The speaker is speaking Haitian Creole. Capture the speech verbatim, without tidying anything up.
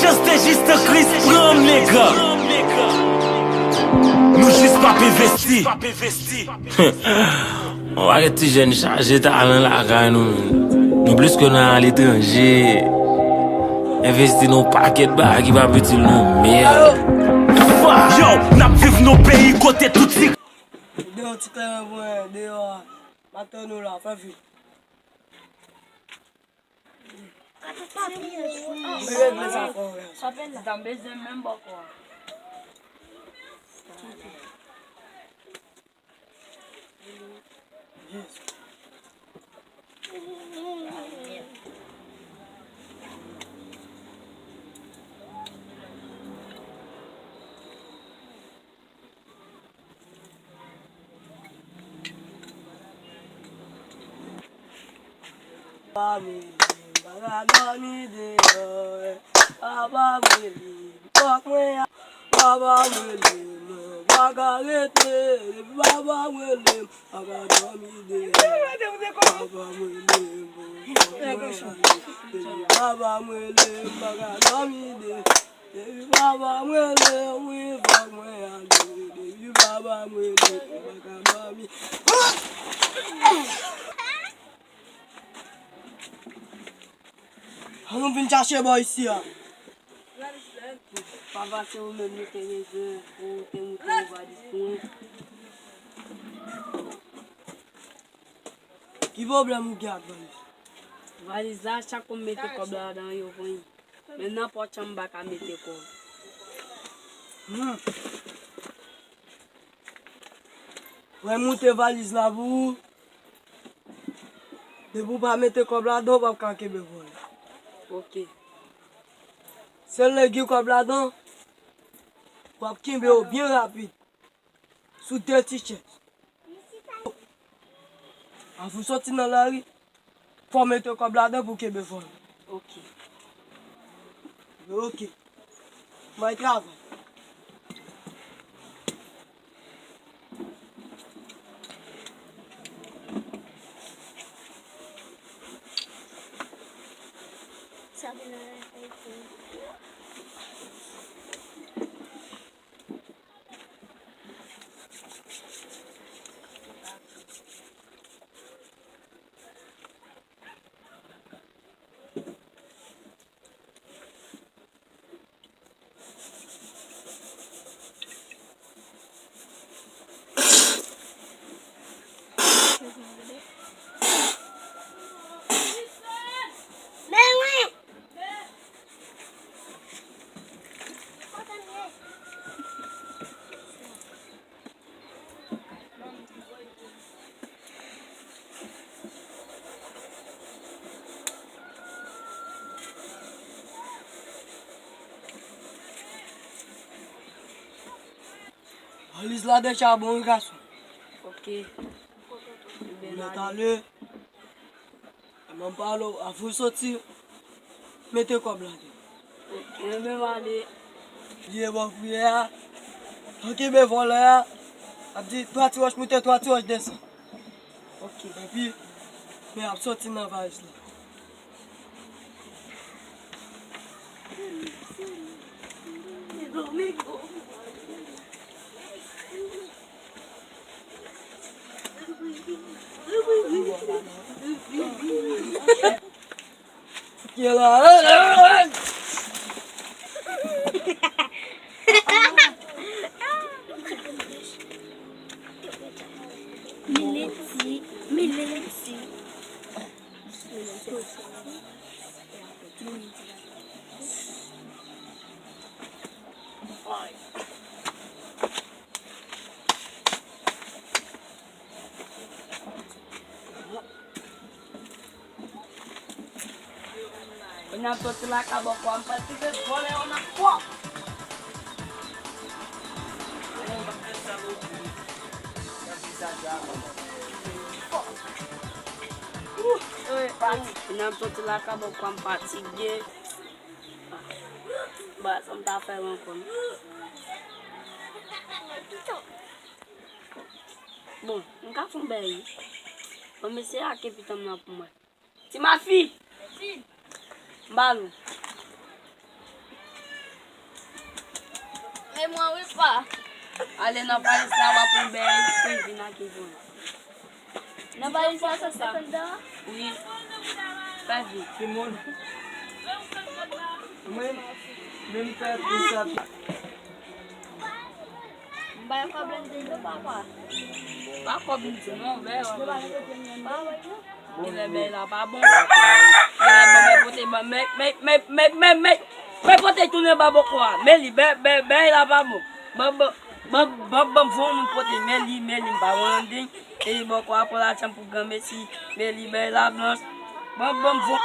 Chans te jis te Kris pran m, nèg. Nou jis p ap envesti. On pakèt ti jèn chaje talan lakay nou, menm. Nou plis ke nan aletranje. Envesti nan on pakèt bagay ki p ap itil nou, mèd. Yo, n ap viv nan on peyi kote tout ti... Deyò ti kleren mwen, deyò a. M ap tann ou la, fè vit. Regle zafè w, gason. Sa m bezwen menm bòkò a. Papa m rele m, m pa ka dòmi deyò. Papa m rele m, fòk mwen al. Papa m rele m, mwen pa ka rete. Depi papa m rele m, m pa ka dòmi deyò. Papa m rele m, fòk mwen al. Depi papa m rele m, m pa ka dòmi deyò. Depi papa m rele m, wi, fòk mwen ale. Depi papa m rele m, m pa ka dòmi. An nou vin chache bò isi a. Papa, se ou menm nou te bezwen pou ou te moute yon valiz pou mwen. Ki pwoblèm ou gen ak valiz? Valiz la, chak fwa m mete kòb la ladan, yo pran li. Men nan pòch an, m pa ka mete kòb. Hmm. Mwen moute valiz la pou ou. Depi w pa mete kòb ladan, w p ap ka kenbe vòlè. Ok. Sèl lè gen kòb ladan, w ap kenbe yo byen rapid. Sou de ti chèz. Avan w soti nan lari, fò w mete kòb ladan pou w kenbe vòlè. Ok. Ok. Mwen travay. Valiz la deja bon, wi, gason. Ok. Mèt ale. Mwen pale w, avan w soti, mete kòb ladan. Ok, men m ale. Bliye bò priyè a. Ankenbe vòlè a. Ap di twa ti wòch moute, twa ti wòch desann. Ok. Epi, men ap soti nan valiz la. Mileti, mileti. Kounye a m soti lakay bòkò a, m pral kite vòlè yo nan kò. Kounye a m soti lakay bòkò a, m fatige. Ba, sa m ta fè ankò. Bon, m ka fè yon bèy wi. Bon, mesye ake pitan m nan pou mwen. Ti mafi! M ba nou. E mwen wi pa. Ale nan valiz la, w ap pran bèy, epi vin ak yon. Nan valiz la, sa se anndan? Wi. Fè vit. Timoun. Mwen, menm fè tout sa. M bay kòb la, m di nou, papa. Pa kòb m di non, bèy. Pa wè non. Genlè bèy la pa bon. Genlè ban mwen pote ban mè mè mè mè mè mè mè pote tounen ba bòkò a. Men li bèy bèy bèy la pa bon. Ban ban ban ban ban fon moun pote men li men li m pa wè anyen. E bòkò a pran lajan pou granmesi. Men li bèy la blanch. Ban ban fon.